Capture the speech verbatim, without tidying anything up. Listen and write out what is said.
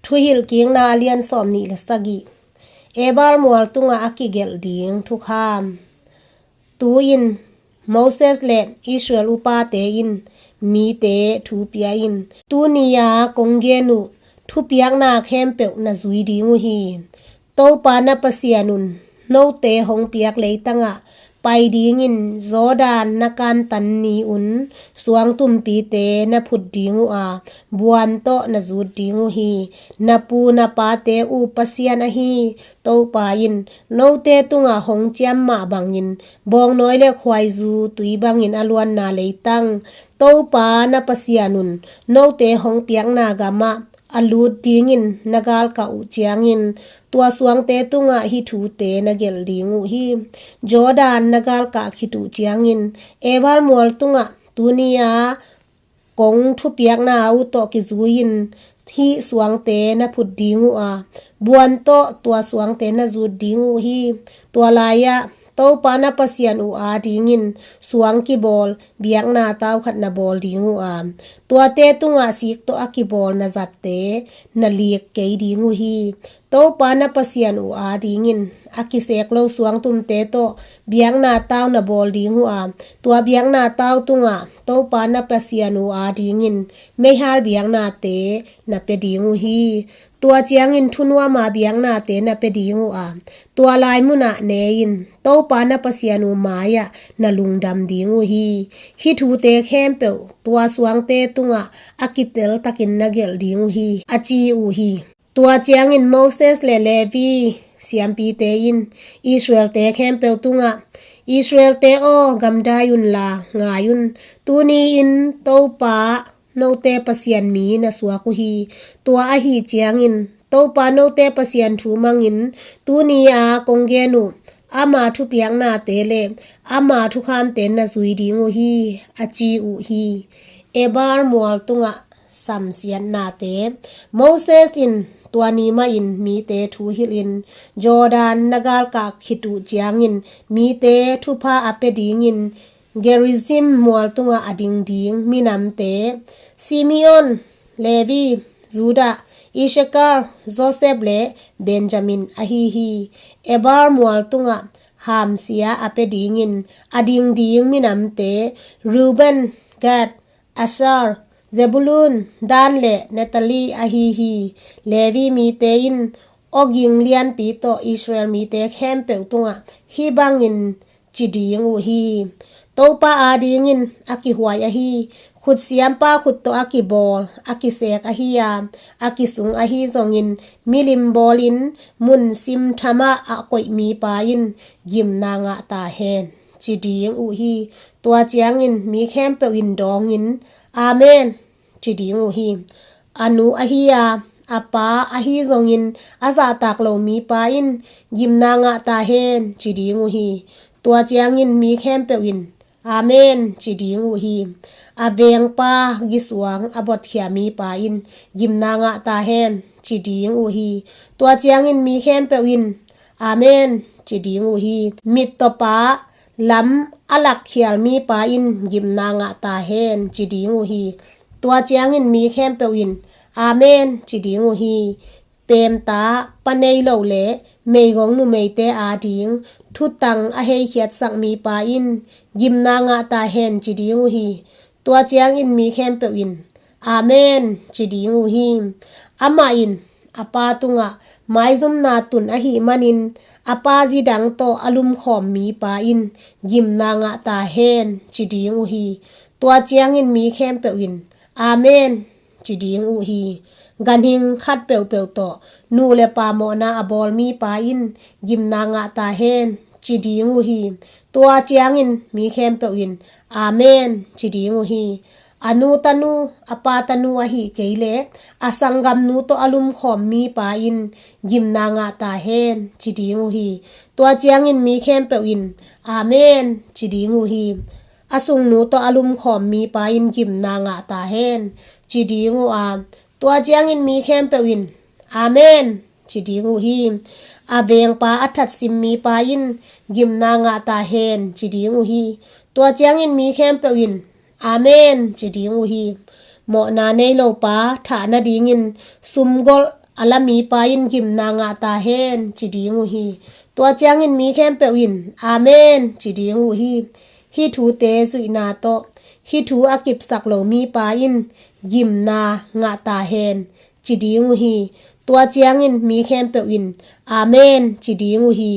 Thuhilhkikna a lian sawm nih le sagih. Ebal mual tungah a kigelh ding thukham. Tu-in Moses le Israel upate in mite thu pia in, tuni-a kong gen uh thupiakna khempeuh na zui ding uh hi. Topa na Pasian un note hong piak leitangah pai dingin Jordan na kantan ni-un suangtumpite na phut ding uh a, buan tawh na zut ding uh hi. Na pu na pate uh Pasian ahi Topa in note tungah hong ciam mah bangin bawngnawi le khuaizu tui bangin a luanna leitang Topa na Pasian un note hong piakna gamah a lut dingin na galkah uh ciangin tua suangte tungah hih thute na gelh ding uh hi. Jordan na galkah khit uh ciangin Ebal mual tungah tuni-a kong thupiakna uh tawh kizui-in hih suangte na phut ding uh a, buan tawh tua suangte na zut ding uh hi. Tua lai-ah Topa na Pasian uh adingin suang kibawl biakna tau khat na bawl ding uh a, tuate tungah sik tawh a kibawl na zatte na lik kei ding uh hi. Topa na Pasian uh adingin a kisek lo suangtumte tawh biakna tau na bawl ding uh a, tua biakna tau tungah Topa na Pasian uh adingin meihal biaknate na pia ding uh hi. Tua ciangin thunuama biaknate na pia ding uh a, tua lai munah ne-in Topa na Pasian uh mai-ah na lungdam ding uh hi. Hih thute khempeuh tua suangte tungah a kiteltakin na gelh ding uh hi, a ci uh hi. Tua ciangin Moses le Levi siampite in Israelte khempeuh tungah, Israelte aw, gamdai unla ngai un. Tuni-in Topa note Pasian mi na suak uh hi. Tua ahi ciangin Topa note Pasian thu mangin tuni-a kong gen uh ama thupiaknate le ama thukhamte na zui ding uh hi, a ci uh hi. Ebal mual tungah samsiatnate. Moses in tua ni mahin mite thuhilhin Jordan na galkah khit uh ciangin mite thupha a pia dingin Gerizim mual tungah a ding ding minamte, Simeon, Levi, Judah, Issachar, Joseph le Benjamin ahi hi. Ebal mual tungah hamsia a pia dingin a ding ding minamte, Reuben, Gad, Asher, Zebulun, Dan le Naphtali ahi hi. Levi mite in awging lianpi tawh Israel mite khempeuh tungah hih bangin ci ding uh hi. Topa adingin a kihuai ahi, khutsiampa khut tawh a kibawl, a kisek ahi a, a kisung ahi zongin milim bawlin mun simthamah a koih mipa in gimna ngah ta hen, ci ding uh hi. Tua ciangin mi khempeuh in dawngin, Amen, ci ding uh hi. A nu ahi a, a pa ahi zongin a zahtak lo mipa in gimna ngah ta hen, ci ding uh hi. Tua ciangin mi khempeuh in Amen, ci ding uh hi. A vengpa gisuang a botkhia mipa in gimna ngah ta hen, ci ding uh hi. Tua ciangin mi khempeuh in Amen, ci ding uh hi. Mittawpa lam a lakkhial mipa in gimna ngah ta hen, ci ding uh hi. Tua ciangin mi khempeuh in Amen, ci ding uh hi. Pemta pa nei lo le meigong numeite ading thutang a heikhiatsak mipa in gimna ngah ta hen, ci ding uh hi. Tua ciangin mi khempeuh in Amen, ci ding uh hi. Amah in a pa tungah maizumna tun ahih manin a pa zidang tawh a lumkhawm mipa in gimna ngah ta hen, ci ding uh hi. Tua ciangin mi khempeuh in Amen, ci ding uh hi. Ganhing khat peuhpeuh tawh nu le pa mawhna a bawl mipa in gimna ngah ta hen, ci ding uh hi. Tua ciangin mi khempeuh in Amen, ci ding uh hi. A nu tanu, a pa tanu ahih kei le a sanggamnu tawh a lumkhawm mipa in gimna ngah ta hen, ci ding uh hi. Tua ciangin mi khempeuh in Amen, ci ding uh hi. A sungnu tawh a lumkhawm mipa in gimna ngah ta hen, ci ding uh a, tua ciangin mi khempeuh in Amen, ci ding uh hi. A vengpa a thatsim mipa in gimna ngah ta hen, ci ding uh hi. Tua ciangin mi khempeuh in Amen, ci ding uh hi. Mawhna nei lopa thah nadingin sumgolh a la mipa in gimna ngah ta hen, ci ding uh hi. Tua ciangin mi khempeuh in, Amen, ci ding uh hi. Hih thute zuihna tawh, hih thu a kipsak lo mipa in gimna ngah ta hen, ci ding uh hi. Tua ciangin mi khempeuh in, Amen, ci ding uh hi.